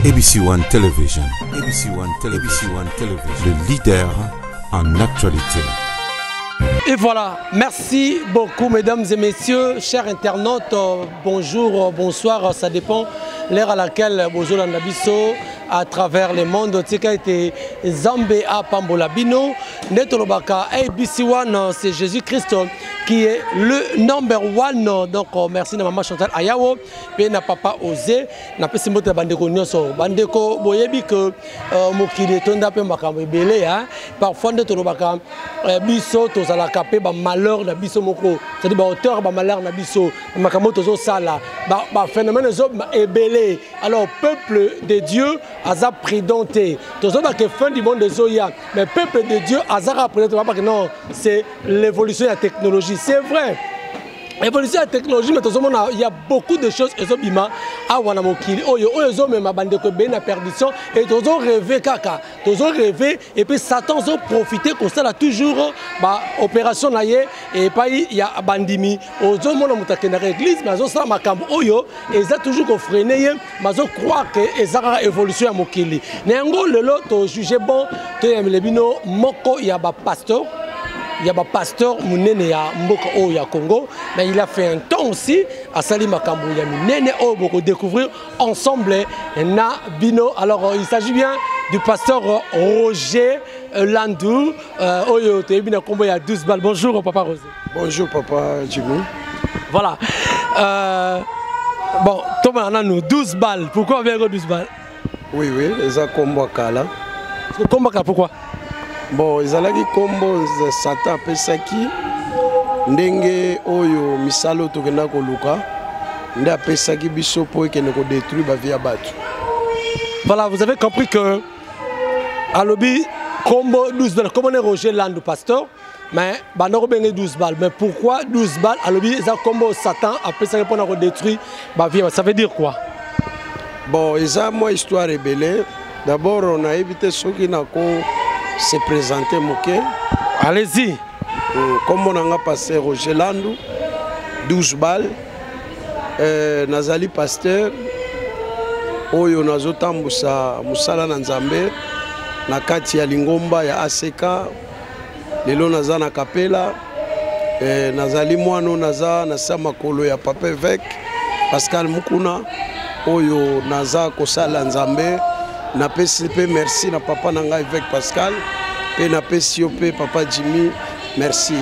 ABC One Television, ABC One Television, ABC One Television, le leader en actualité. Et voilà, merci beaucoup mesdames et messieurs, chers internautes, bonjour, bonsoir, ça dépend l'heure à laquelle bozolanda biso à travers le monde. Tika ete Nzambe apambola bino, nde tolobaka ABC One, c'est Jésus-Christ qui est le number one. Donc merci na maman Chantal Ayawo pe na papa Osé, na pesi mbote na bandeko nyonso. Bandeko boyebi que mokili etonda pe makambo ebele, hein. Parfois nde tolobaka biso tozalaka pe ba malheur na biso moko, c'est-à-dire ba auteur ba malheur na biso, makambo tozosala, ba phénomène ezo ebele. Alors peuple de Dieu aza prudent te. Tozobaka que fin du monde ezoya, mais peuple de Dieu azaka prudent te, parce que non, c'est l'évolution de la technologie, c'est vrai. Évolution de la technologie, mais tozomona il y a beaucoup de choses ezobima awa na mokili oyo oyo ezomema bandeko ebele na perdition, et tozo rêver kaka, tozo rêver, et puis Satan zo profiter kosala toujours ba opération na ye, et epai ya bandimi ozomona moto akendaka église mais azosala makambo oyo eza toujours kofreiner ye, mais azo croire que eza kaka évolution ya mokili. Na yango lelo to juger bon toyamela bino moko ya ba pasteur, ya ba pasteur munene ya mboka oyo ya Congo, mais il a fait un temps aussi asali makambo ya minene oyo boko découvrir ensemble na bino. Alors il s'agit bien du pasteur Roger Landou, oyo toyebi na kombo ya 12 balles. Bonjour papa Roger. Bonjour papa Jimmy. Voilà. Bon, Thomas nanu 12 balles. Pourquoi bien 12 balles? Oui oui, eza kombo kala. Kombo kala pourquoi? Bon, ezalaki kombo Satan apesaki ndenge oyo misalo tokenda koluka nde apesaki biso po ekende ko détruire ba vie ya bato. Voilà, vous avez compris que alobi kombo 12 balles, kombo ne Roger Landou pasteur, mais banda ko benge 12 balles. Mais pourquoi 12 balles? Alobi eza kombo Satan apesaki pona ko détruire ba vie. Ça veut dire quoi? Bon, eza moi histoire ebele. D'abord, on a évité ceux qui n'ont pas se présenter moke. Allez-y. Comme on a passé Roger Landou, 12 balles. Nazali pasteur oyo nazotambusa musala na Nzambe na kati ya lingomba ya ACK. Lelo naza na kapela. Nazali mwana naza na sa makolo ya papa évêque Pascal Mukuna oyo naza kosala Nzambe. Napesi pe merci na papa na ngai évêque Pascal, pe napesi yo pe papa Jimmy merci.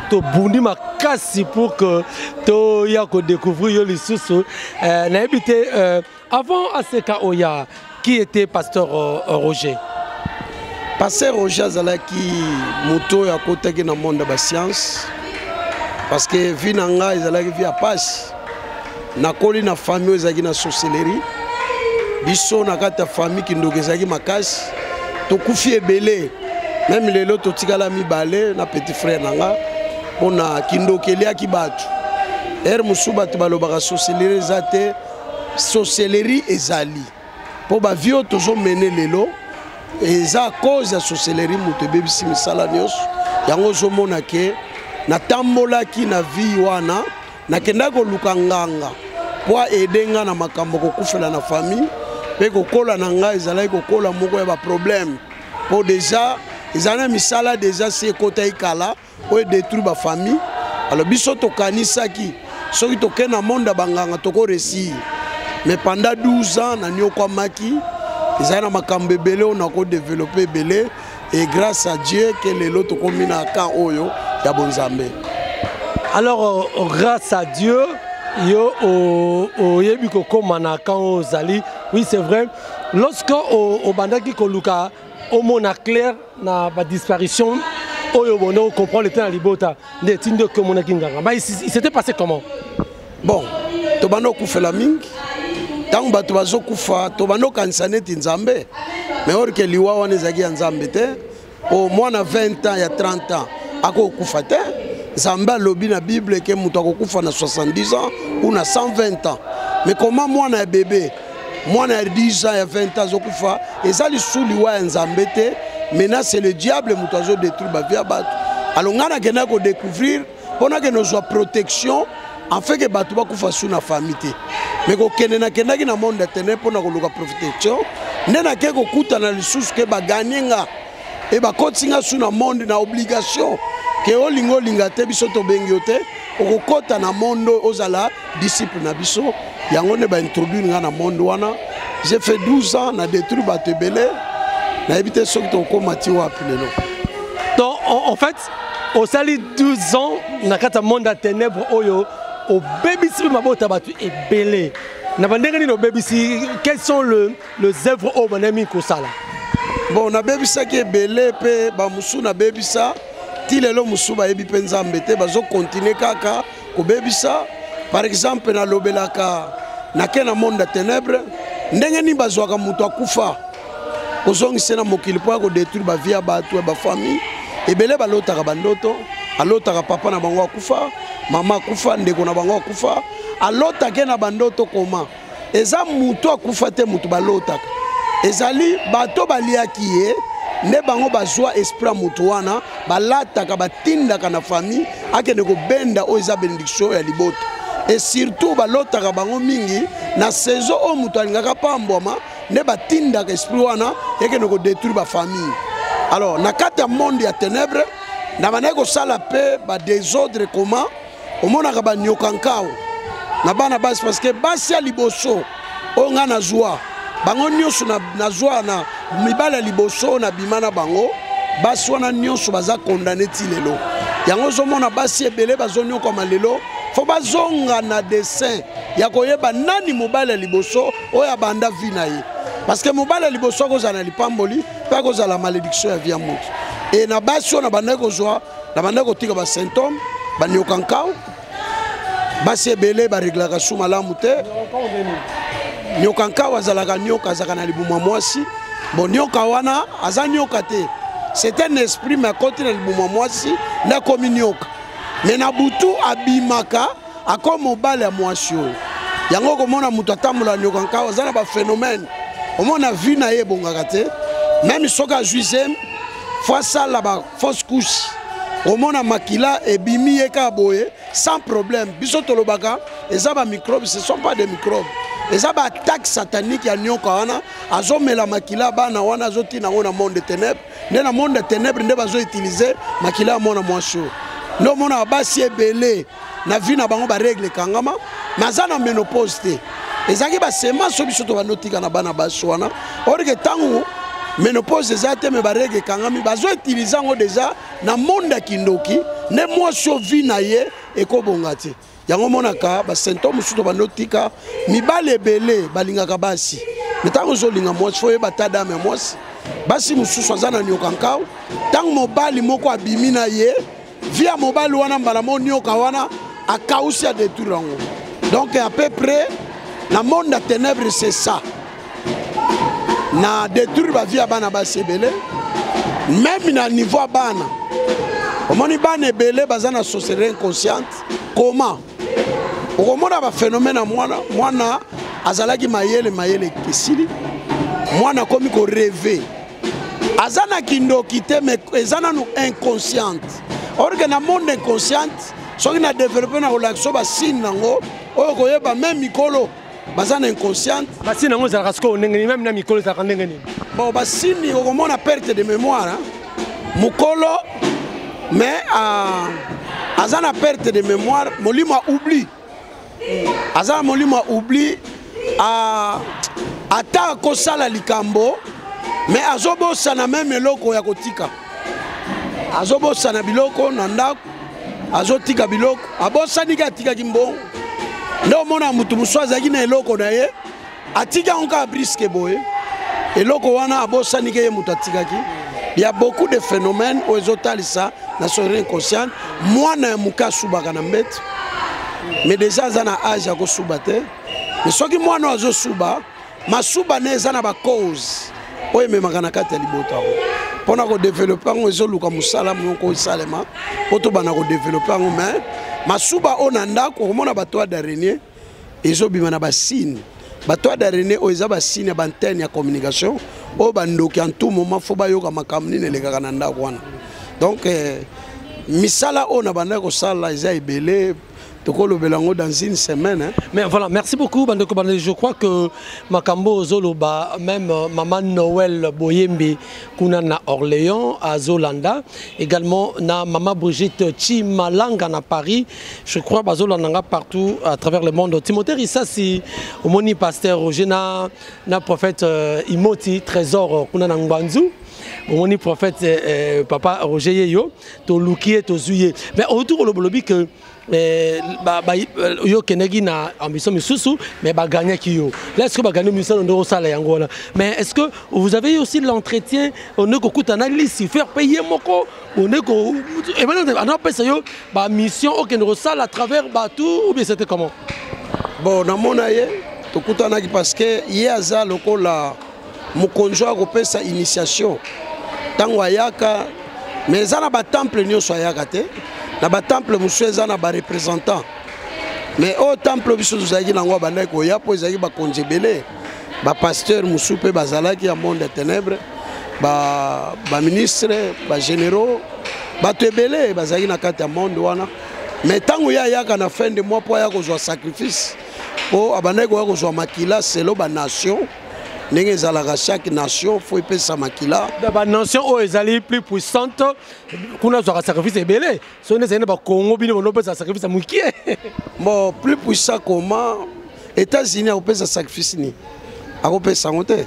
Tobundi makasi pour que toya ko découvrir yo lisusu. Nayebi te, avant ACK oya, qui était pasteur Roger? Pasteur Roger azalaki moto oyo akotaki na monde ya ba science, parce que vie na ngai ezalaki vie ya pasi. Nakoli na famille oyo ezalaki na sorcellerie. Biso na kati ya famille kindoki ezalaki makasi, tokufi ebele. Même lelo totikala mibale na petit frère na nga mpona kindoki eliaki bato. Ere mosusu bato balobaka sorcellerie eza te, sorcellerie ezali. Po ba vie oyo tozomene lelo eza à cause ya sorcellerie, moto ebebisi misala nyonso. Yango ozomona ke natambolaki na vie wana, nakendaki koluka nganga po aide nga na makambo kokufela na famille, pe kokola na ngai ezalaki kokola moko ya ba problème. Po déjà ezali na misala déjà si ekotaki kala oyo détruit ba famille. Alors biso tokanisaki soki tokei na monde ya banganga toko réussir, mais pendant 12 ans naniokwamaki, ezali na makambo ebele oyo nako développer ebele, et grâce à Dieu que lelo tokomi na camp oyo ya bonzambe. Alors grâce à Dieu yo oyebi kokóma na camp oyo ozali. Oui, c'est vrai, lorsque obandaki koluka omona clair na ba disparition oyo bondo comprendre le temps na libota nde tindi okomonaki nganga. Mais il s'était passé comment? Bon, tobanda okufela mingi ntango bato bazokufa, tobanda okanisa neti Nzambe, mais or ke liwa wana ezalaki ya Nzambe te. Po mwana 20 ans ya 30 ans akokufa te. Nzambe alobi na Bible ke moto akokufa na 70 ans ou na 120 ans. Mais comment mwana ya bébé, mwana ya 10 ans ya 20 ans azokufa? Eza lisusu liwa ya Nzambe te. Maintenant c'est le diable moto azo détruire ba vie ya bato. Alors nga nakendaki kodécouvrir mpo nakende kozwa protection Afin que bato bakufa su na famille te. Mais kokende nakendaki na monde ya ténèbre mpo na koluka protection, nde nake kokutana lisusu ke baganye nga e bakotisi nga su na monde na obligation ke olinga olinga te, biso tobengi yo te, okokɔta na monde oyo ozala disciple na biso. Yango nde baintroduire nga na monde wana. J'ai fait 12 ans na détruire bato ebele, nayebi te soki tokokóma ti wapi lelo. Donc en fait osali 12 ans na kati ya monde ya ténèbre oyo, obebisi mpe mabota bato ebele. Na bandenge nini obebisi? Quels sont les œuvres oyo bandemi kosala? Bon, nabebisaki ebele mpe bamosusu nabebisa ti lelo, mosusu bayebi mpe Nzambe te, bazokontinue kaka kobebisa. Par exemple, nalobelaka nake na monde ya ténèbre, ndenge nini bazwaka moto akufa kozongisa na mokili mpo ya kodétruire bavie ya bato ya bafamille ebele. Balotaka bandoto, alotaka papa na bango akufa, mama akufa, ndeko na bango akufa, alotake na bandoto. Koma eza moto akufa te, moto balotaka ezali bato baliaki ye nde bango bazwa esprit ya moto wana, balataka, batindaka na famille akende kobenda oyo eza bénédiction ya libota. Et surtout balotaka bango mingi na saison oyo moto alingaka pambwama, nde batindaka esprit wana ekende kodétruire bafamille. Alors na kati ya monde ya ténèbre na bandaki kosala mpe badésordre. Koma omonaka banyoka nkao na bana basi? Parce que basi ya liboso oyo ngai nazwa, bango nyonso nazwa na mibali ya liboso oyo nabima na bango, basi wana nyonso baza condamné ti lelo. Yango ozomona basi ebele bazonyokwama lelo. Fo bazonga na dessin ya koyeba nani mobali ya liboso oyo abanda vie na ye, parce que mobali ya liboso akozala na lipamboli mpe akozala malédiction ya vie ya motu. E na basi oyo na bandaki kozwa, na bandaki kotika basymptôme banyoka nkau. Basi ebele bareglaka su malamu te. Nyoka nkau azalaka nyoka, azalaka na libumu ya mwasi. Bon, nyoka wana aza nyoka te, c'est un esprit, mais akoti na libumu ya mwasi nde akomi nyoka. Mais na butu abimaka, akomi mobali ya mwasi oyo. Yango okomona moto atambola nyoka nkau aza na baphénomène, omona vie na ye ebongaka te. Même soki azwi zemi, fo asala bafausse couche, omona makila ebimi ye kaka boye sans problème. Biso tolobaka eza bamicrobe, ce sont pas des microbes, eza baattaque satanique ya nyoka wana. Azomela makila bana wana, azotina yango na monde de ténèbre. Nde na monde ya ténèbre nde bazoutilize makila ya mwana mwasi oyo. Nde omona basi ebele na vie na bango barègle ekangama, mais aza na ménopause te. Ezalaki basemence oyo biso tobandi otika na bana basi wana. Or que ntango ménopause eza te, mais barègle ekangami, bazoutilize yango déjà na monde ya kindoki, nde mwasi oyo vie na ye ekobonga te. Yango omonaka basymptôme mosusu tobandi otika. Mibali ebele balingaka basi, mais ntango ozolinga mwasi, fo oyeba ta dame ya mwasi. Basi mosusu aza na nyoka nkau, ntango mobali moko abimi na ye, vie ya mobali wana, mbala mo nyoka wana akausi, adétruire yango. Donc à peu près na monde ya ténèbre, c'est ça, na détruire bavie ya bana basi ebele. Même na niveau ya bana, omoni bana ebele baza na sorcellerie inconsciente. Comment okomona baphénomène ya mwana? Mwana azalaki mayele, mayele esili, mwana akomi korêver, aza na kindoki te, mais eza nanu inconsciente. Or que na monde inconsciente, soki na développe na kolakisa basigne nango oyo koyeba, même mikolo baza na inconsciente. Basigne yango ezalaka sikoyo ndenge nini? Même na mikolo ezalaka ndenge nini? Bon, basigne okomona perte de mémoire, hein? Mokolo, mais aza na perte de mémoire, molimo aoublie, aza na molimo aoublie. Ata akosala likambo, mais azobosana même eloko ya kotika, azobosana biloko na ndako, azotika biloko, abosaniki atikaki mbongo. Nde omona motu mosusu azalaki na eloko na ye, atiki yango kaka brusque boye, eloko wana abosaniki ye moto atikaki. Il y a beaucoup de phénomènes oyo ezotalisa na sorcellerie inconsciente. Mwana ya moke asubaka na mbeto, mais déjà aza na age ya kosuba te. Mais soki mwana oyo azosuba, masuba ne eza na bacause oyo ememaka na kati ya libota yango. Mpona kodévelopper yango, ezoluka mosala moko esalema mpo tobanda kodévelopper yango. Mais masuba oyo na ndako, okomona bato d'araignée ezobima na basigne. Bato d'araignée oyo eza basigne ya baantenne ya communication oyo bandoki en tout moment fo bayoka makambo nini elekaka na ndako wana. Donc misala oyo na bandaki kosala eza ebele. Tokolobela yango dans une semaine, hein. Mais voilà, merci beaucoup bandeko bande. Je crois que makambo ozoloba, même maman Noël Boyembe kuna na Orléans azolanda, également na maman Brigitte Chimalanga na Paris, je crois bazolanda nga partout à travers le monde. Timothée Risasi omoni pasteur Roger na prophète Imoti Trésor kuna na Ngwanzu, omoni prophète papa Roger yeyo toluki ye tozwi ye. Mais autour olobolobi que yo okendaki na ambition misusu, mais bagagnaki yo. Là, est ce que bagagné misala nde osala yango wana? Mais est ce que vous avez eu aussi l'entretien onde kokuta na Lucifer mpe ye moko onde anapesa yo bamission okende kosala à travers bato, ou bien c'était comment? Bon, namona ye, tokutanaki parce que ye aza lokola mokonzi oyo akopesa initiation ntango ayaka. Mais eza na batemple nyonso ayaka te. Na batemple mosusu eza na bareprésentant, mais oyo temple biso tozalaki nango, abandaki koya mpo ezalaki bakonzi ebele, bapasteur mosusu mpe bazalaki ya monde ya ténèbre, baministre, bagénéraux, bato ebele bazalaki na kati ya monde wana. Mais ntango ye ayaka na fin de mois mpo aya kozwa sacrifice, mpo abandaki koya kozwa makila selon banation ndenge ezalaka, chaque nation faut epesa makila. Banation oyo ezali plus puissante kuna azwaka sacrifice ebele. So nde ezali na Bakongo, bino bonopesa sacrifice ya mokie. Bon, plus puissant comment? États-Unis akopesa sacrifice nini? Akopesa yango te,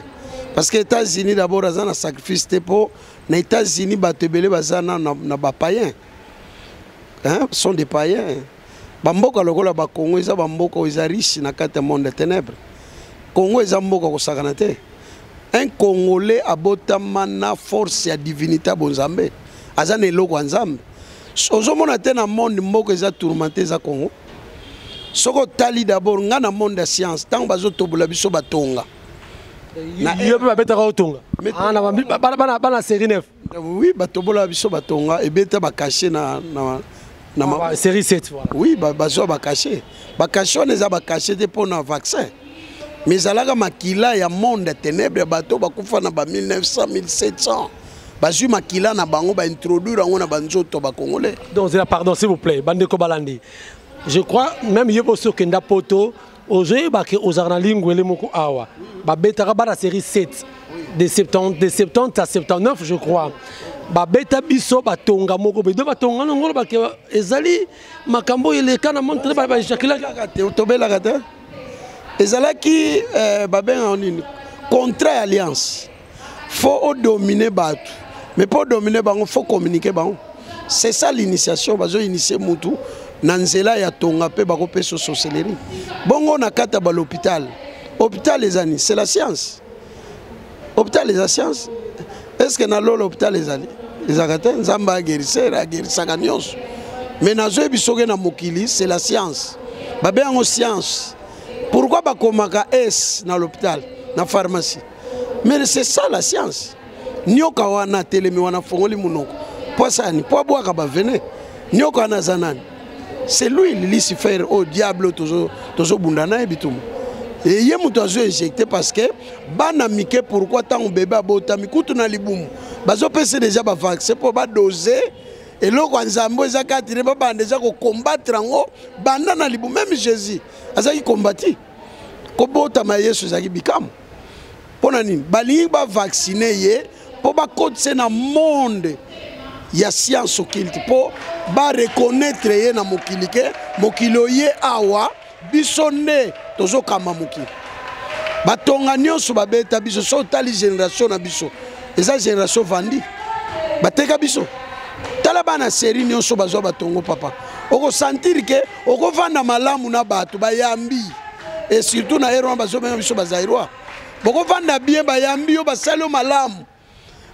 parce que États-Unis d'abord aza na sacrifice te, mpo na États-Unis bato ebele baza na bapayen, hein? Sont des païens. Bamboka lokola Bakongo eza bamboka oyo eza riche na kati ya monde ya ténèbre. Congo eza mboka kosakana te. Un Congolais abotama na force ya divinité ya bonzambe, aza na eloko ya Nzambe. Ozomona te na monde, mboka eza tourmenté eza Congo. Soki otali d'abord nga na monde ya science, ntango bazotobola biso batonga. Yo mpe babetaka otonga? Bana série 9? Oui, batobola biso batonga, ebeta bacachet na Ah, série 7, voilà. Oui, bazwa bacachet. Bacachet wana eza bacachet te mpo na vaccin, mais ezalaka makila ya monde ya ténèbre, ya bato bakufa na ba 1900, 1700. Bazwi makila na bango, baintroduire yango na banzoto ya Bacongolais. Donc zela, pardon, s'il vous plaît, bandeko balandi, je crois même yo bosi okenda Poto, ozoyeba ke ozalaka na lingwele moko awa babetaka bana série 7 de 70, de 70 à 79, je crois. Babeta biso batonga moko boye. Do batonga nango olobake ezali makambo oyo eleka na monde bajakulaki. Te, tobelaka te. Ezalaki babengaka nini, contrat ya alliance. Faut odomine bato, mais mpo odomine bango, faut communiquer bango. C'est ça l'initiation. Bazoinitie mutu na nzela ya tonga mpe bakopesa sorcellerie. Bongo na kati ya balhôpital, hôpital eza nini? C'est la science. Hôpital eza science. Est ce que na lolo hôpital ezali? Ezalaka te. Nzambe aguérisseur, aguérisaka nyonso, mais nazoyebi soki na mokili c'est la science. Babe yango science. Pourquoi bakomaka s na l'hôpital, na pharmacie? Mais c'est ça la science. Nyoka wana atelemi wana, fongoli monoko mpo asala nini? Mpo abwaka bavenin. Nyoka wana aza nani? C'est lui Lucifer oyo diable oyo tozobunda na ye bitumba. Ye moto azo injecte parce que bana mike. Pourquoi ntango bebe abotami kutu na libumu, bazopesa déjà bavaccin mpo badose eloko ya Nzambe eza kati ne, babanda eza kocombattre yango banda na libumu? Même Jésus azalaki kombati. Kobotama ya Yesu ezalaki bikamwa. Mpo na nini balingi bavaccine ye? Mpo bakotise na monde ya science occulte, mpo bareconnaître ye na mokili ke mokili oye awa, biso nde tozokamba mokili. Batonga nyonso babeta biso. So otali génération na biso, eza génération vandi, bateka biso. Tala bana série nyonso bazwa batongo. Papa, okosentir ke okovanda malamu na bato bayambi, et surtout na ere wana bazobenga biso Bazaïrois. Bokovanda bien, bayambi yo, basali yo malamu,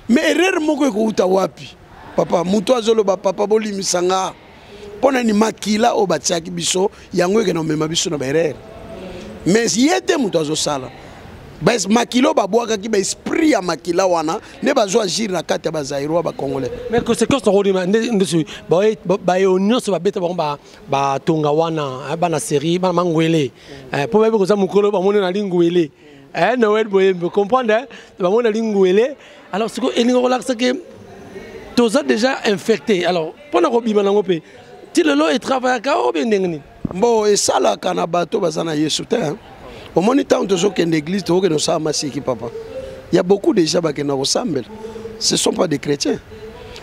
mais erreur moko ekouta wapi? Papa, moto azoloba: "Papa, bolimisa nga." Mpo nani? Makila oyo batiaki biso, yango ekende komema biso na baerreur. Mais ye te moto azosala. Makila oyo babwakaki, baesprit ya makila wana nde bazwa agir na kati ya Bazaïrois, Bacongolais. Mais conséquence tokodima nde bayo nyonso babeta bango batonga wana, bana série, bana mangwele, mpo bayebi koza mokolo bamoni na lingwele. Noël Boyembe, comprendre, bamoni na lingwele. Alors sikoyo elinga kolakisa ke toza déjà infecté. Alors mpona kobima nango mpe ti lelo etravaillaka oyo bie ndenge nini? Bon, esalaka na bato baza na Yesu te, hein. Omoni, ntango tozokende église, tokokende kosala masiki, papa. Ya beaucoup déjà bakenda kosambela, ce sont pas des chrétiens.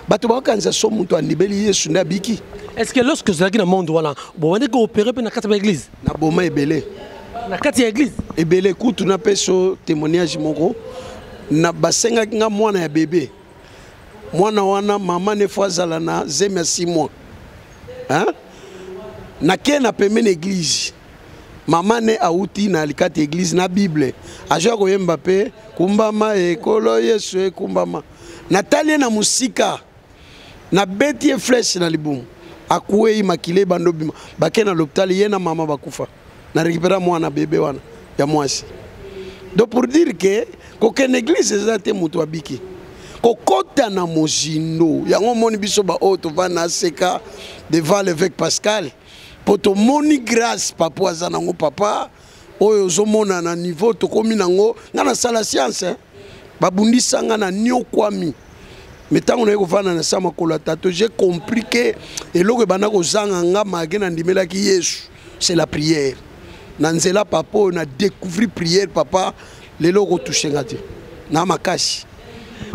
Bato bakokanisa so moto andibeli Yesu nde abiki. Est ce que lorsque ozalaki na monde wana, bobandaki koopérer mpe na kati ya baéglise? Na boma ebele. Na kati ya église? Ebele. Kutu napesa témoignage moko na basengaki nga mwana ya bebe. Mwana wana, mama ne fo azala na zemi ya 6 mois, hein? Nakei na pembeni église, mama ne awuti na likati église na Bible, azwa koyemba mpe kumbama ekolo Yesu ekumbama. Natali ye na mosika, nabeti ye flèche na libumu, akwei, makila ebanda obima. Bake na l'hôpital, ye na mama bakufa. Na récupéra mwana bebe wana ya mwasi. Donc pour dire que kokende église eza te moto abiki, kokɔta na mozindo yango. Omoni biso baoyo tovanda na seka devant l'évêque Pascal, mpo tomoni grâce papa aza nango. Papa oyo ozomona na niveau tokomi nango, nga nasala science, eh? Babundisa nga na niokwami, mais ntango naye kovanda na sa makolo ya tato, j'ai compris que eloko ebanda kozanga nga malgré nandimelaki Yesu, c'est la prière. Na nzela papa oyo na découvrir prière, papa, lelo okotouche nga te na makasi.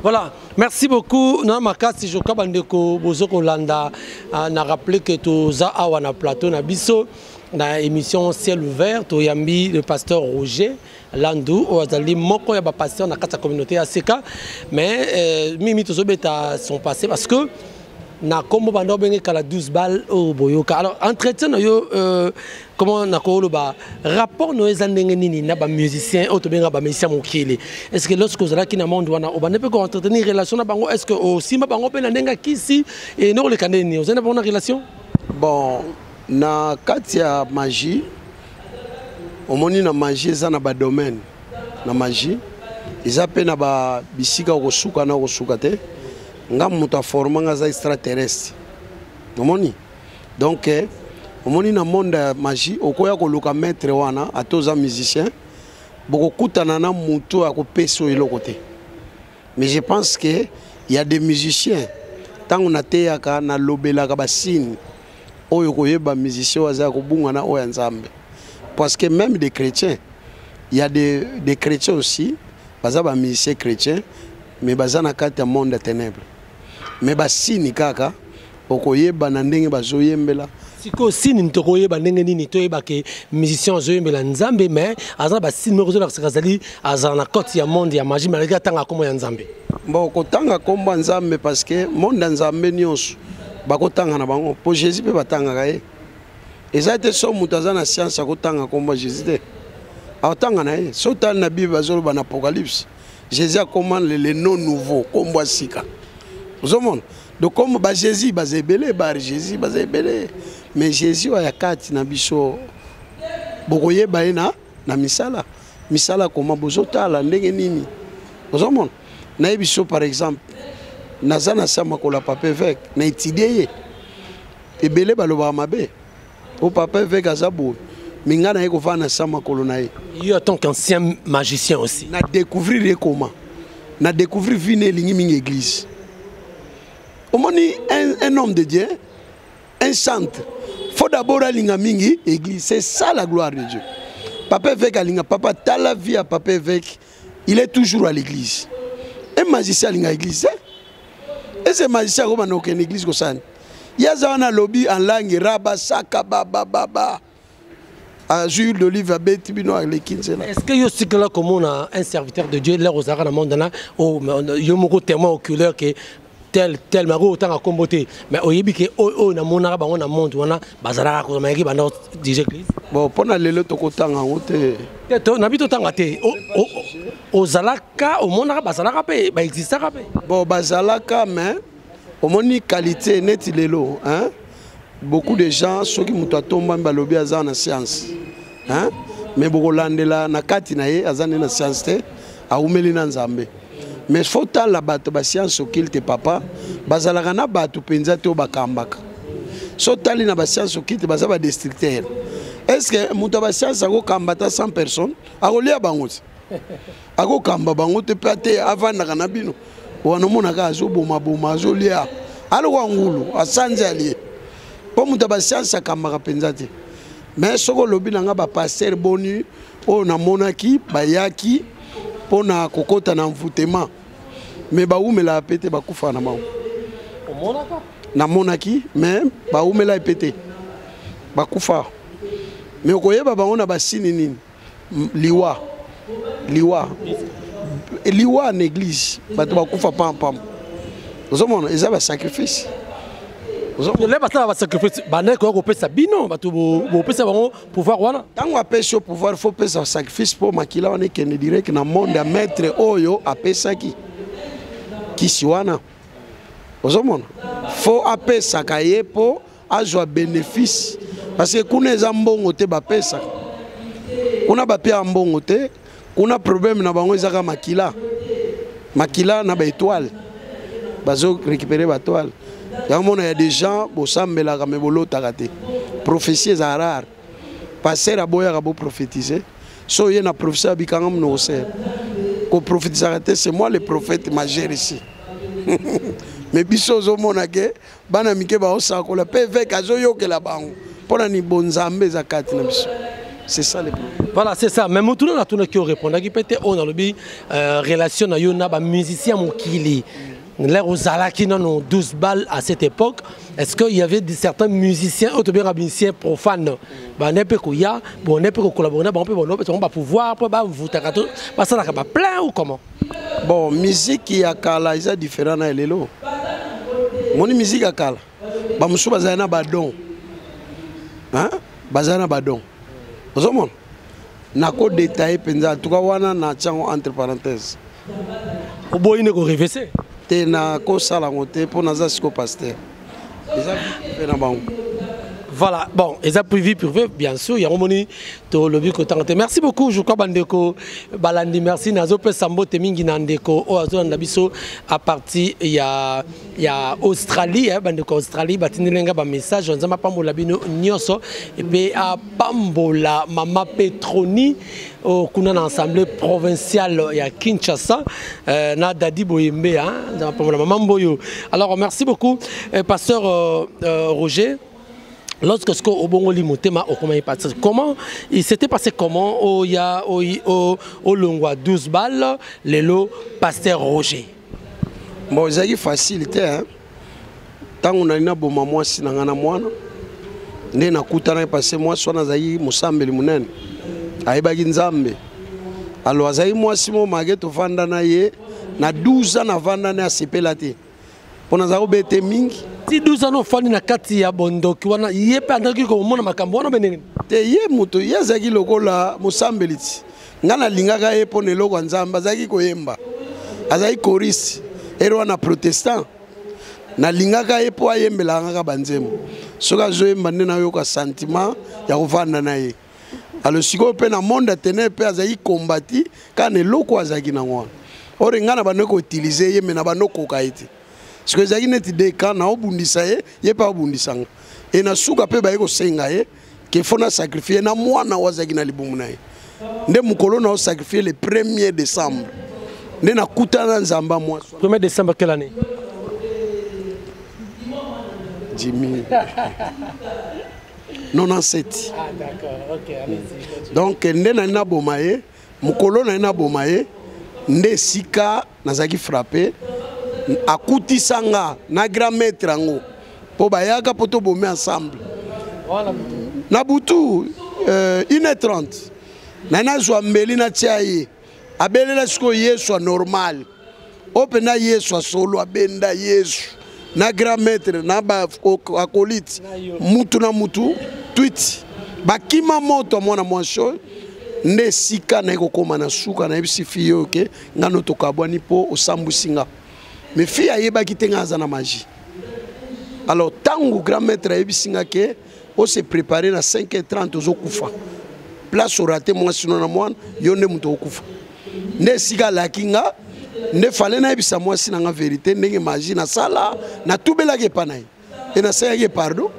Voilà, merci beaucoup na makasi. Joka bandeko bozo kolanda, na rappeler que toza awa na plateau na biso na émission Ciel ouvert. Toyambi le pasteur Roger Landu, oyo azali moko ya bapasteur na kati ya communauté ya Seka. Mais mimi tozobeta son passé, parce que na kombo banda obenge kala 12 balles oyo boyoka. Alors, entretien na yo, comment nakoloba, rapport no eza ndenge nini na bamusicien oyo tobenga bamusicien mokili? Est ce que lorsque ozalaki na monde wana, obande mpe koentretenir relation na bango? Est ce que osimba bango mpe na ndenge ya kisi e nokoleka ndenge nini? Ozali na bango na relation? Bon, na kati ya magie, omoni, na magie eza na badomaine. Na magie eza mpe na bisika okosuka na okosuka te. Nga moto aforma nga aza extraterrestre, omoni. Donc omoni, na monde ya magie, okoya koluka maître wana, ata oza musicien, bokokutana na motu akopesa oyo eloko te. Mais je pense que y a des musiciens, ntango nateyaka, nalobelaka basigne oyo koyeba musicien oyo aza ya kobunga na oyo ya Nzambe, parce que même des chrétiens, il y a des chrétiens aussi baza bamusicien chrétien, mais baza na kati ya monde ya ténèbre. Mais basigne kaka okoyeba na ndenge bazoyembela. Sikoyo signe tokoyeba ndenge nini? Toyeba ke musicien azoyembela Nzambe, mais aza na basigne moko ozolakisaka azali, azala na côté ya monde ya magie, malgré atanga kombo ya Nzambe. Bon, kotanga kombo ya Nzambe, parce que monde ya Nzambe nyonso bakotanga na bango, mpo Jésus mpe batangaka ye. Eza te so moto aza na science akotanga kombo ya Jésus te, akotanga na ye. So otali na Bible, bazoloba na Apocalypse, Jésus akoma le nom nouveau, kombo ya sika. Ozomona, donc comme baJésus baza ebele, bar Jésus baza ebele, mais Jésus oyo ya kati na biso, bokoyeba ye na misala. Misala koma bozotala ndenge nini. Ozomona, nayebi so, par exemple, naza na sa makolo ya papa évêque, na étudie ye. Ebele balobaka mabe o papa évêque aza boye, mais ngai naye kovanda na sa makolo na ye. Yo, en tant qu'ancien magicien aussi? Na découvrir ye koma na découvrir vie na elingi mingi église. Omoni, un homme de Dieu, un centre, faut d'abord alinga mingi église. C'est ça la gloire de Dieu. Papa évêque alinga, papa, tala vie ya papa évêque, il est toujours à l'église. Un magicien alinga église, eh? Ese magicien akobanda kokende église kosani? Ye aza wana, alobi en langue rabasaka babababa, azwi huile d'olive, abeti bino, aleki nzela. Est ce que yo sikala komona un serviteur de Dieu lere ozalaka na monde wana, yo moko témoin oculaire ke tel tel mako otanga kombo te, mais oyebi ke oyo namonaka bango na monde wana, bazalaka kozama banda dirige église? Bon, mpo na lelo tokotanga yango te. Te, nabi totanga te. Ozalaka, omonaka, bazalaka mpe, baexistaka mpe? Bon, bazalaka, mais omoni qualité neti lelo, hein? Beaucoup de gens, soki moto atombami, balobi aza na science, hein? Mais bokolandela na kati na ye, aza nde na science te, awumeli na Nzambe. Mais faut tala bato bascience occulte, papa, bazalaka na bato mpenza te oyo bakambaka. So tali na bascience occulte, baza badestructeur. Est ce que moto ya bascience akokamba ata 100 personnes? Akolia bango te, akokamba bango te. Mpe ate avandaka na bino wana, omonaka azobomaboma, azolia, alokwa ngulu, asanzi, alie. Mpo moto ya bascience akambaka mpenza te. Mais soki olobi na nga bapasteur boni oyo namonaki bayaki mpo na kokɔta na envoûtement, mais bawumelaka mpe te, bakufaka na bango. Namonaki, mais bawumela mpe te, bakufa. Mais okoyeba bango na basini nini? Liwa, liwa, liwa na église, bato bakufa pampam. Ozomona eza basacrifice. Le basala basacrifice, bandaki koya kopesa bino bato, bopesa bango pouvoir wana. Ntango apesi yo pouvoir, faut pesa sacrifice mpo makila wana ekende direct na monde ya maître oyo apesaki kisi wana. Ozomona, faut apesaka ye mpo azwa bénéfice, parce que kuna eza mbongo te bapesaka, kuna bapiaka mbongo te. Kuna problème na bango ezaka makila, makila na baétoile, bazo récupérer baétoile. Yango mona ya des gens bosambelaka me bolotaka te, prophétie eza rare. Pasteur aboyaka boprophétise. So ye na prophétie, abikanga monoko ser, koprophétisaka te. C'est moi le prophète majeur ici, mais biso ozomona ke bana mike baosakola mpe évêque azoyokela bango. Mpo na ni bonzambe eza kati na biso, c'est ça le problème. Voilà, c'est ça. Mais motuna natunaki, orépondaki mpe te. Oyo nalobi, relation na yo na bamusicien mokili, l'air ozalaki nano 12 balles à cette époque, est-ce qu'il y avait certains musiciens oyo tobengaka musiciens profanes, bande mpe koya, bonde mpe kocollaborer na bango mpe bono bango bapouvoir mpo bavutaka to basalaka baplein ou comment? Bon, musique ya kala eza différent na lelo. Moni, musique ya kala, bamosusu bazali na badon, bazali na badon. Ozomona, nakodétailler mpenza, en tout cas wana na tiango entre parenthèse. Oboyi nde korevese? Te, nakosala yango te mpo naza siko pasteur, eza mpe na bango. Voilà, bon, eza privé, privé, bien sûr, yango moni tolobi kotanga te. Merci beaucoup, je crois bandeko balandi, merci. Nazopesa mbote mingi na ndeko oyo azolanda biso à partir ya Australie, eh, bandeko Australie batindeli nga bamessage. Nzambe apambola bino nyonso, epe apambola mama Petroni kuna na assemblée provinciale ya Kinshasa, na Dadi Boyembe, hein, nzambe apambola mama Mboyo. Alors merci beaucoup, pasteur Roger. Lorsque ce obongoli motema, okomaki pasteur, comment il s'était passé? Comment oya olongwa 12 balles, lelo pasteur Roger? Bon, ezalaki facile te, hein? Ntango nali naboma mwasi na ngai na mwana, nde nakutanaki, parce mwasi wana azalaki mosambeli monene, ayebaki Nzambe. Alors azalaki mwasi mo make, tovanda na ye na 12 ans, navanda na ye, asepela te mpo nazala kobete mingi. Ti 12 ans ofandi na kati ya bondoki wana, ye mpe andaki komona makambo wana mpe ndenge? Te, ye moto ye azalaki lokola mosambeli ti ngai nalingaka ye mpo na eloko ya Nzambe. Azalaki koyemba, azalaki choriste ere wana protestant. Nalingaka ye mpo ayembelaka kaka banzembo. Soki azoyemba nde nayoka sentiment ya kovanda na ye. Alors sikoyo mpe na monde atene mpe azalaki kombati kaka na eloko azalaki nango wana. Or ngai na bando koutiliser ye, me na bando koka ye te. Sikoyo ezalaki neti deka naobundisa ye, ye mpe aobundisa nga. E na suka mpe baye kosenga ye ke faut na sacrifier na mwana oyo azalaki na libumu na ye. Nde mokolo na osacrifier, le 1er décembre, nde nakutana na Nzambe mwasi. 1er décembre quelle année? Jimmy, 97. Ah d'accord, ok, allez-y. Donc nde nali naboma ye, mokolo na ye naboma ye, nde esika nazalaki frappé, akutisa nga na grand maître yango mpo bayaka mpo tobome ensemble na butu, 1h30. Na nazwa mbeli, natia ye, abelela sikoyo Yesu anormal oyo mpenza, Yesu asolo, abenda Yesu na grand maître na baakolite, mutu na mutu twiti, bakima moto ya mwana mwasi oyo. Nde esika naye kokóma na suka, nayebisi fille oyo ke nga no tokabwani mpo osambwisi nga. Mais fille ayebaki te nga aza na magie. Alors ntango grand maître ayebisi nga ke ose préparé na 5h30, ozokufa, place orate mwasi no na mwana, yo nde moto okokufa. Nde esika alaki nga, nde fale nayebisa mwasi na nga vérité, ndenge magie nasala. Natubelaki epa na ye e nasalaki ye pardon.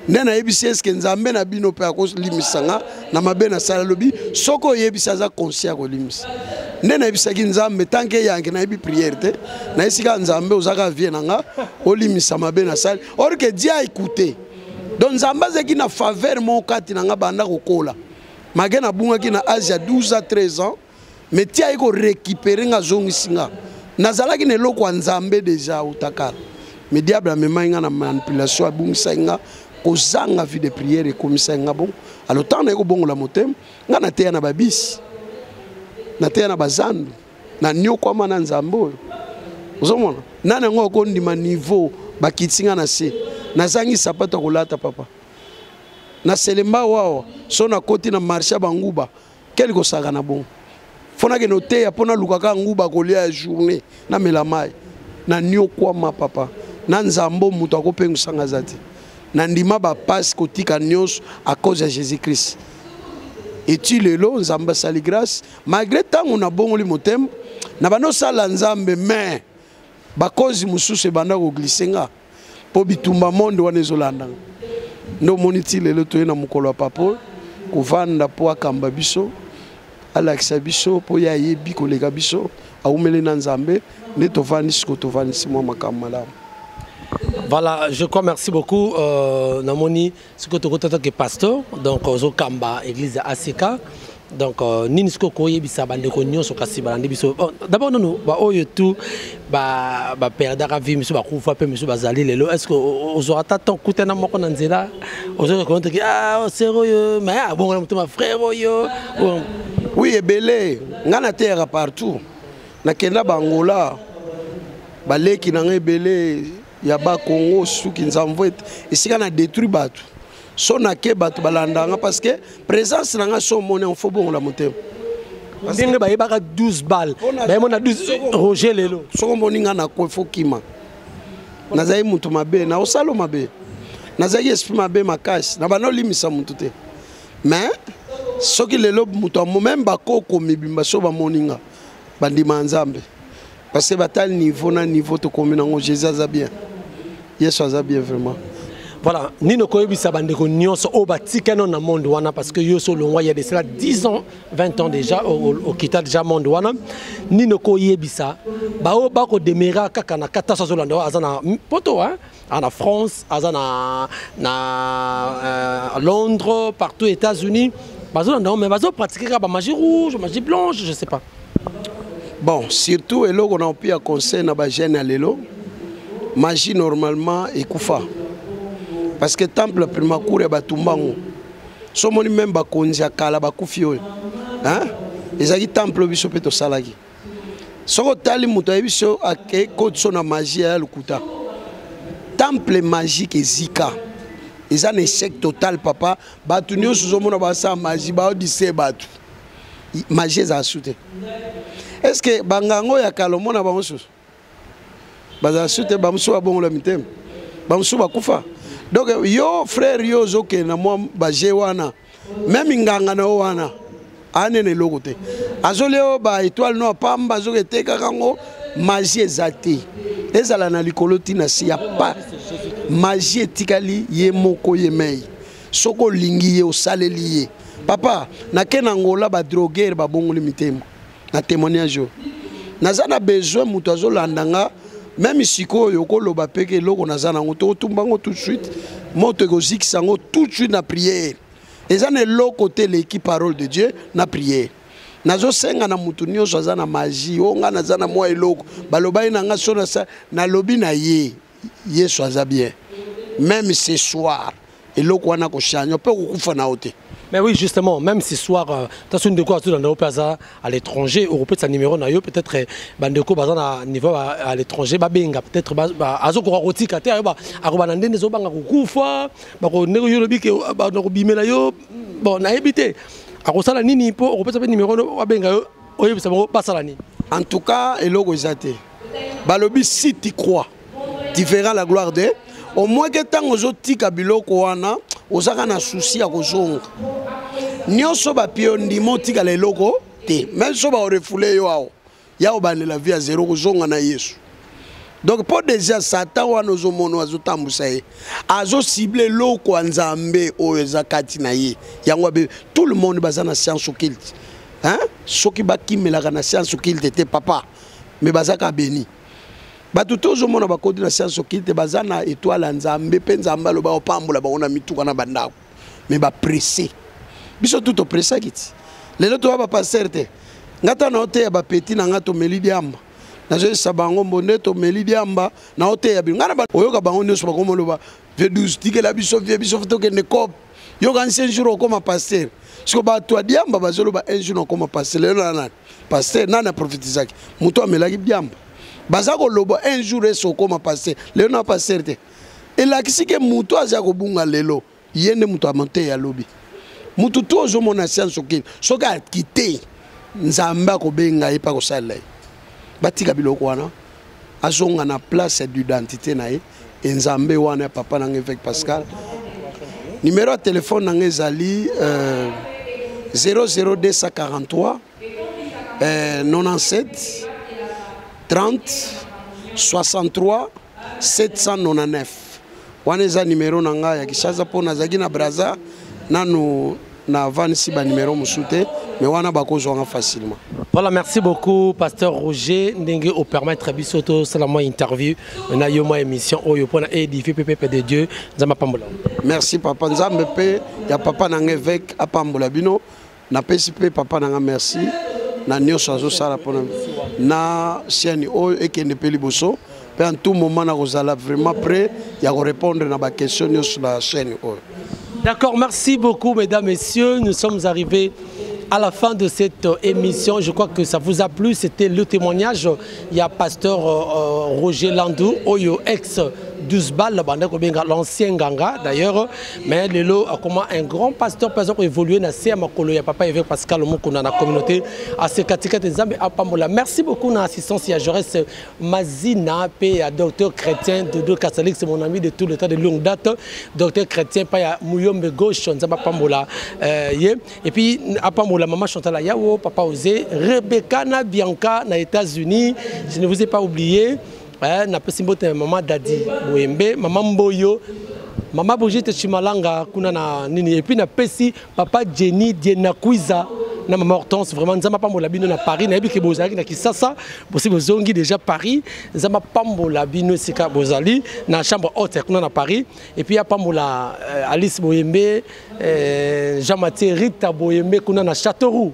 Nde nayebisi eske Nzambe na bino mpe akolimisa nga na mabe nasala. Alobi soki oyebisi, aza conscient ya kolimisa. Nde nayebisaki Nzambe, tanke yanke nayebi prière te, nayebisi kaka Nzambe, ozaka vie na nga, olimisa mabe nasali. Or que Dieu a écouté. Donc Nzambe azalaki na faveur moko kati na nga banda kokola. Malgré nabungaki na age ya 12 à 13 ans, mais ti aye korécupérer nga, azongisi nga. Nazalaki na eloko ya Nzambe déjà utakala. Mais diable amemaki nga na manipulation, abungisaki nga kozanga vie de prière, ekomisaki nga bon. Alors ntango naye kobongola motema, nga nateya na babisi, nateya na bazandu, na niokwama na Nzambe oyo ozomona nani yango akondima niveau bakiti nga na se, nazangi sapato ya kolata papa na Selemba wawa. So nakoti na marché ya banguba keli kosaka na bongo, fo nakende oteya mpo nalukaka nguba kolia ya journée, namela mai. Na niokwama papa na Nzambe, moto akopengwisanga aza te. Nandima bapasi kotika nyonso à cause ya Jésus Christ. Eti lelo Nzambe asali grâce, malgré ntango nabongoli motema na banda osala Nzambe, mais bakozi mosusu ebanda koglisser nga mpo bitumba monde wana ezolandanga. Nde omoni ti lelo toye na mokolo ya papa oyo kovanda mpo akamba biso, alakisa biso, mpo ye ayebi koleka biso, awumeli na Nzambe. Nde tovandi siko, tovandisi mwa makambo malamu. Voilà, je crois, merci beaucoup. Namoni, ce que tu as pasteur, donc ozokamba église ya ACK. Donc nini sikoyo koyebisa bandeko nyonso kasi balandi biso? Bon, d'abord nanu baoyo tu baperdaka vie, misu bakufa mpe misu bazali lelo, est ce que ozwaka ata temps kutana moko na nzela, ozo reconnaître ke ah, sœur oyo, mais abongola motema, frère oyo? Oui, ebele. Ngai nateyaka partout, nakenda Bangola, baleki na ngai ebele ya Bakongo, suki nzamvo ete esika na détruit bato. So nake, bato balandanga nga parce que présence na nga, so omoni yango, fo bongola motema. Ndenge bayebaka 12 balles, bayemona 12 Roger lelo. Soki omoni nga na kwe, fo kima. Nazali motu mabe, na osala mabe, nazalaki esprit mabe makasi, na banda olimisa motu te. Mais soki lelo moto même bakoko mibimba so bamoni nga, bandima ya Nzambe, parce que batali niveau na niveau tokomi nango. Jésus aza bien, Yesu aza bien vraiment. Voilà, nini okoyebisa bandeko nyonso oyo batikani na monde wana? Parce que yo so olongwa, ya de cela 10 ans, 20 ans déjà, okita déjà monde wana. Nini okoyebisa baoyo bakodemera kaka na kata? So azolanda oyo aza na poto, hein? Aza na France, aza na Londres, partout, États-Unis, bazolanda mais bazopratique kaka bamagie rouge, magie blanche, je sais pas. Bon, surtout eloko na opia conseil na bajeune ya lelo, magie normalement ekufa, parce que temple primacour ya batumbango, so omoni même bakonzi ya kala bakufi oyo, hein? Ezalaki temple biso mpe tosalaki. Soki otali moto ayebi so ake koti so na magie ya lokuta, temple magique ezika, eza na échec total papa. Bato nyonso ozomona basala magie, baodise bato, magie ezala su te. Est ce que bangango ya kala omona bango susu? Bazala su te. Bamosusu babongola mitema, bamosusu bakufa. Donc yo frère, yo ozokende na mwa baje wana, même nganga na yo wana anene eloko te, azolia oyo ba étoile no apamba, azoki etekaka yango. Magie eza te, ezala na likolo ntina si ya pa magie etikali ye moko ye mei. Soki olingi ye, osaleli ye papa. Nake na Ngola, badrogueurs babongoli mitema na témoignage oyo. Naza na besoin moto azolanda nga, même sikoyo okoloba peke eloko naza nango, tokotumba yango tout de suite, moto ekozikisa yango tout de suite na prière. Eza na eloko te eleki parole de Dieu na prière. Nazosenga na motu nyonso aza na magie oyo, ngai naza na mwa eloko balobaki na nga, so nalobi na ye, Yesu aza bien. Même ce soir eloko wana kochange mpe kokufa na yo te. Mais oui, justement, même ce soir, tu as ndeko azolanda yo mpe aza à l'étranger, okopesa numéro na yo, peut-être bandeko baza na niveau à l'étranger babenga, peut-être azokoka kotika te, ayoba akoba na ndenge ezobanga kokufa, ndenge yo olobi ke bakobimela yo. Bon, nayebi te akosala nini mpo okopesa mpe numéro, babenga yo, oyebisa bango basala nini. En tout cas eloko eza te. Balobi si tu crois, tu verras la gloire de. Au moins ke ntango ozotika biloko wana, ozaka na souci ya kozonga nyonso bapie yo, ndima otikala eloko te. Même so baorefouler yo awa, ya obandela vie ya zéro, kozonga na Yesu. Donc mpo déjà Satan wana ozomona azotambusa ye, azocible eloko ya Nzambe oyo eza kati na ye. Yango abe tout le monde baza na science occulte, hein? Soki bakimelaka na science occulte te papa, mais bazaka béni. Bato to ozomona bakoti na science occulte, baza na étoile ya Nzambe, mpe Nzambe aloba opambola bango na mituka na bandako, mais bapresse. Biso tu topressaki ti lelo toya bapasteur te. Nga ta na oteya bapeti na nga, tomeli diamba, nazoyesa bango mbonde, tomeli diamba na oteya bino. Nga na oyoka bango nyonso bakomoloba: "Vie 12, tikela biso vie, biso tokende cope." Yoka nsi, un jour okoma pasteur. Siko bato ya diamba bazoloba: "Un jour nakoma pasteur." Lelo na nani pasteur? Nani aprofetizaki? Moto amelaki diamba. Baza koloba: "Un jour ese okoma pasteur." Lelo na pasteur te. Elakisi ke moto aza kobunga lelo, ye nde moto amonte alobi. Motu tu ozomona science okili, soki akite, Nzambe akobenga ye mpe akosalela ye. Batika biloko wana, azonga na place ya d'identité na ye. E Nzambe wana ya papa na nga évêque Pascal. Numéro ya telefone na nga ezali 00243 97 30 63 799. Wana eza numero na ngai ya Kinshasa, mpo nazalaki na Braza, nanu navanisi banimero mosusu te, mais wana bakozwanga facilement. Voilà, merci beaucoup, pasteur Roger, ndenge opermettre biso tosala mwa interview na yo, mwa émission oyo mpona édifier mpe peuple de Dieu. Nzambe apambola. Merci papa. Nzambe mpe ya papa na nga évêque apambola bino. Napesi mpe papa na nga merci na nyonso azosala mpona na chaîne oyo ekende mpe liboso. Mpe en tout moment nakozala vraiment prêt ya korépondre na baquestion nyonso na chaîne oyo. D'accord, merci beaucoup, mesdames, messieurs. Nous sommes arrivés à la fin de cette émission. Je crois que ça vous a plu. C'était le témoignage. Il y a pasteur Roger Landou, oyo ex 12 balles, l'ancien Ganga d'ailleurs. Mais lelo, comment un grand pasteur peut évoluer dans la makolo ya papa évêque Pascal Mukuna dans la communauté à ce katikati. Nzambe apambola. Merci beaucoup na assistance ya Jaurès Mazina pe ya docteur Chrétien de deux catholiques, c'est mon ami de tout le temps, de longue date. Docteur Chrétien pa ya Muyombe gauche, Nzambe apambola ye. Et puis apambola maman Chantal Yawo, papa Osé, Rebecca na Bianca na États-Unis. Je ne vous ai pas oublié. Napesi mbote na mama Dadi Boyembe, mama Mboyo, mama Brigitte Chimalanga kuna na nini. Et puis napesi papa Jenny Dienakwiza na mama Hortense. Vraiment, Nzambe apambola bino na Paris. Nayebi ke bozalaki na Kisasa, bosi bozongi déjà Paris. Nzambe apambola bino esika bozali na chambre haute kuna na Paris. Et puis apambola Alice Boyembe, Jean Mathieu, Rita Boyembe kuna na Châteauroux,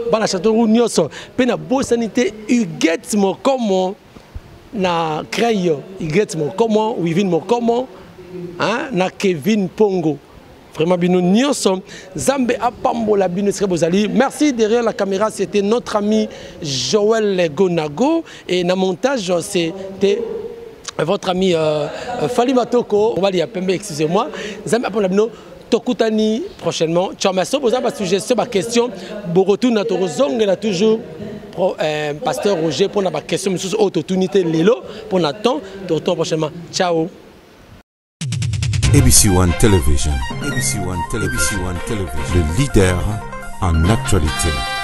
bana Châteauroux nyonso. Mpe nabosani te Huguette Mokomo na Creil, Huguette Mokomo, Wivine Mokomo, hein, na Kevin Pongo. Vraiment, bino nyonso, Nzambe apambola bino esika bozali. Merci. Derrière la caméra, c'était notre ami Joël Gonago, et na montage, c'était votre ami Fali Matoko, mobali ya pembe. Excusez-moi. Nzambe apambola bino, tokutani prochainement. Ciao. Merci. Boza basuggestion, baquestion, borotuna, tokozongela toujours pasteur Roger mpona baquestion mosusu oyo totuni te lelo mpona temps. Tokutana prochainement. Ciao. ABC One Television, ABC One Television, ABC One Television, le leader en actualité.